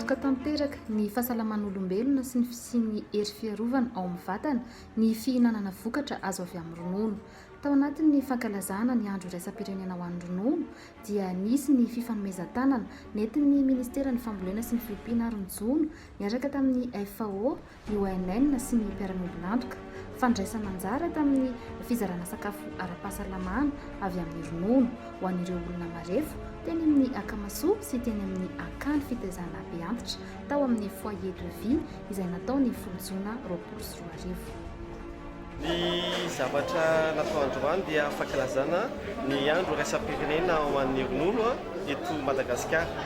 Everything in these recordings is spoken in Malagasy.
Miantoka tanteraka ny fahasalaman'olombelona sy ny fisian'ny hery fiarovana ao amin'ny vatana ny fihinanana vokatra azo avy amin'ny ronono. Tao anatin'ny fankalazana ny Andro iraisam-pirenena ho an'ny ronono dia nisy ny fifanomezan-tanana nentin'ny Ministeran'ny Fambolena sy ny Fiompiana ary ny Jono niaraka tamin'ny FAO, ny ONN sy ny mpiara-miombon'antoka. Fandraisana anjara tamin'ny fizarana sakafo ara-pahasalamana avy amin'ny ronono ho an'ireo olona marefo teny amin'ny Akamasoa sy teny amin'ny Akany fitaizana be antitra tao amin'ny Foyer de vie izay natao ny folo jona 2020. Ny zavatra natao androany dia fankalazana ny andro iraisam-pirenena ho an'ny ronono eto Madagasikara.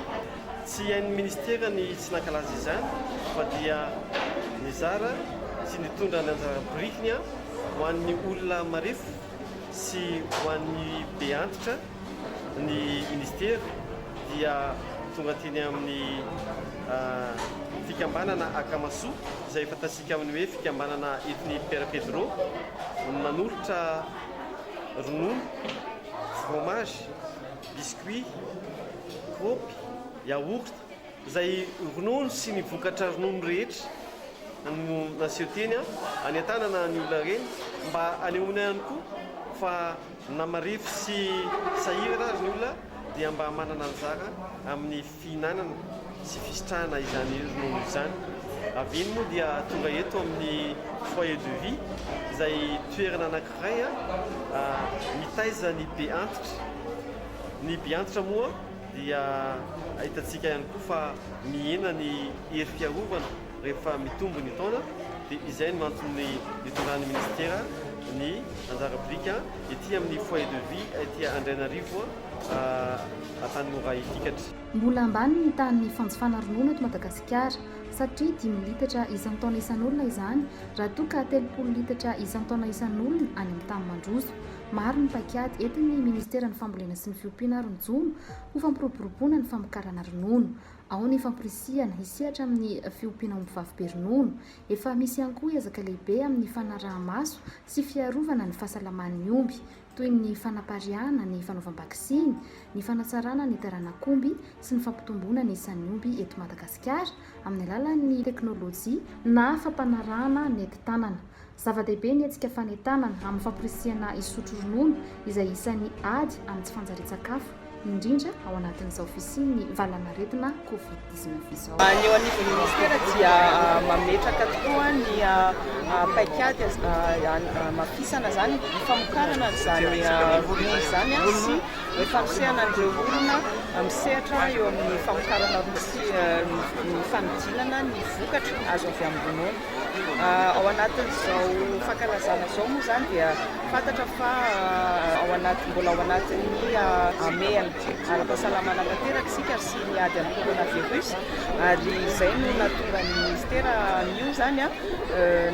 Tsy hain'ny minisitera ny tsy nankalaza izany fa dia nizara sy nitondra ny anjara birikiny ho an'ny olona marefo sy ho an'ny be antitra ny minisitera dia tonga teny amin'ny fikambanana Akamasoa izay fantatsika amin'ny hoe fikambanana entin'i Père Pedro nanolotra ronono, fromage, biscuit, kaopy, yaourt, izay ronono sy ny vokatra ronono rehetra no naseho teny any an-tanana ny olona ireny mba hanehoana ihany koa fa na marefo sy sahirana ary ny olona dia mba manana anjara amin'ny fihinanana sy fisitrahana izany ronono izany. Avy eny moa dia tonga eto amin'ny foyer de vie izay toerana anankiray mitaiza ny be antitra. Ny be antitra moa dia hitantsika ihany koa fa mihena ny hery fiarovana rehefa mitombo ny taona dia izay no antony nitondran'ny ministera ny anjara biriky ety amin'ny foyer de vie ety Andrainarivo Antanimora Ifikatra. Mbola ambany ny tahan'ny fanjifana ronono eto Madagasikara satria dimy litatra isan-taona isan'olona izany raha toa ka 30 litatra isan-taona isan'olona any amin'ny tany mandroso. Maro ny paikady entin'ny Ministeran'ny Fambolena sy ny Fiompiana ary ny Jono ho fampiroboroboana ny famokarana ronono. Ao ny famporisihana hisehatra amin'ny fiompiana ombivavy be ronono. Efa misy ihany koa ezaka lehibe amin'ny fanaraha-maso sy fiarovana ny fahasalaman'ny omby, toy ny fanapariahana ny fanaovam-baksiny, ny fanatsarana ny taranak'omby sy ny fampitomboana ny isan'ny omby eto Madagasikara amin'ny alalan'ny teknolojia na fampanarahana nentin-tanana. Zava-dehibe ny hetsika fanentanana amin'ny famporisihana hisotro ronono izay isan'ny ady amin'ny tsy fanjarian-tsakafo, indrindra ao anatin'izao fisian'ny valanaretina Covid 19 izao. Ny eo anivon'ny minisitera dia mametraka tokoa ny paikady hamafisana izany ny famokarana an'izany ronono izany sy ny fanosehana an'ireo olona misehatra eo amin'ny famokarana ronono sy ny fanodinana ny vokatra azo avy amin'ny ronono. Ao anatin'izao fankalazana izao moa izany dia fantatra fa ao anaty, mbola ao anatin'ny hamehana ara-pahasalamana tanteraka isika sy ny ady amin'ny coronavirus ary izay no nahatonga ny minisitera anio izany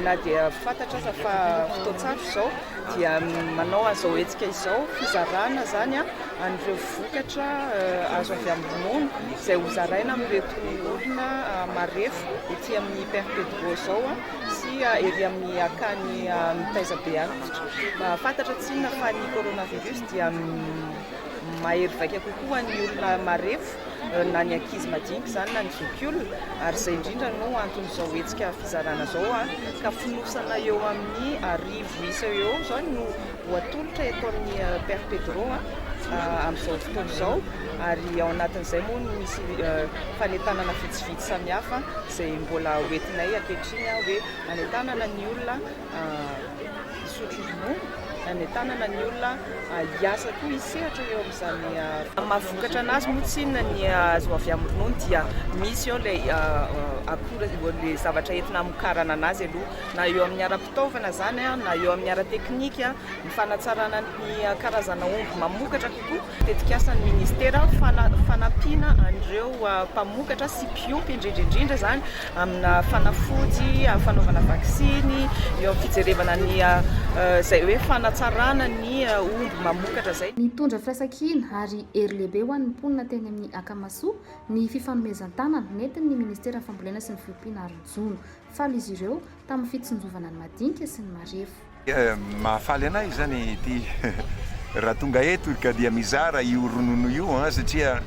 na dia fantatra aza fa fotoan-tsarotra izao dia manao an'izao hetsika izao fizarana izany an'ireo vokatra azo avy amin'ny ronono izay hozaraina amin'ireto olona marefo ety amin'ny Père Pedro izao sy ery amin'ny akany mitaiza be antitra. Fantatra tsinona fa ny coronavirus dia mahery vaika kokoa ho an'ny olona marefo na ny ankizy madinika izany na ny zokiolona ary izay indrindra no anton'izao hetsika fizarana izao ka fonosana eo amin'ny 1000 isa eo eo izao no ho atolotra eto amin'ny Père Pedro amin'izao fotoana izao ary ao anatin'izay moa no misy fanentanana vitsivitsy samihafa izay mbola hoentinay ankehitriny hoe anentanana ny olona hisotro ronono, anentanana ny olona hiasa koa hisehatra eo amin'izany maha vokatra anazy moa tsinona ny azo avy amin'ny ronono dia misy eo ilay akora ilay zavatra entina hamokarana anazy aloha na eo amin'ny ara-pitaovana izany na eo amin'ny ara-teknika, ny fanatsarana ny karazana omby mamokatra kokoa. Tetikasan'ny minisitera fanampiana an'ireo mpamokatra sy mpiompy indrindra indrindra izany amina fanafody, amin'ny fanaovana vaksiny, eo amin'ny fijerevana ny izay hoe fanatsarana ny omby mamokatra izay. Nitondra firaisankina ary hery lehibe ho an'ny mponina teny amin'ny Akamasoa ny fifanomezan-tanana nentin'ny Ministeran'ny Fambolena sy ny Fiompiana ary ny Jono. Faly izy ireo tamin'ny fitsinjovana ny madinika sy ny marefo. Mahafaly anay izany ity raha tonga eto ka dia mizara io ronono io an, satria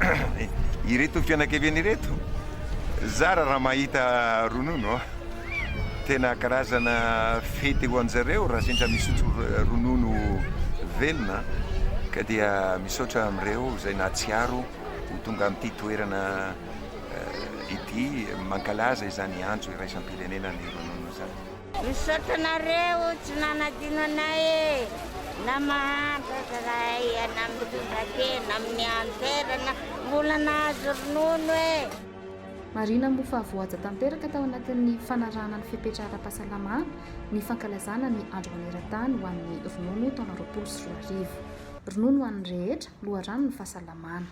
ireto fianakaviana ireto. Zara raha mahita ronono. Tena karazana fety ho anjareo raha sendra misotro ronono velona ka dia misaotra amin'ireo izay nahatsiaro ho tonga amin'ity toerana ity mankalaza izany andro iraisam-pirenena ny ronono izany. Misaotra anareo tsy nanadino anay e! Na mahantra aza zahay na mitondra tena amin'ny an-toerana mbola nahazo ronono e! Marihina moa fa voahaja tanteraka tao anatin'ny fanarahana ny fepetra ara-pahasalamana ny fankalazana ny Andro maneran-tany ho an'ny ronono taona 2020. Ronono ho an'ny rehetra, loharanon'ny fahasalamana.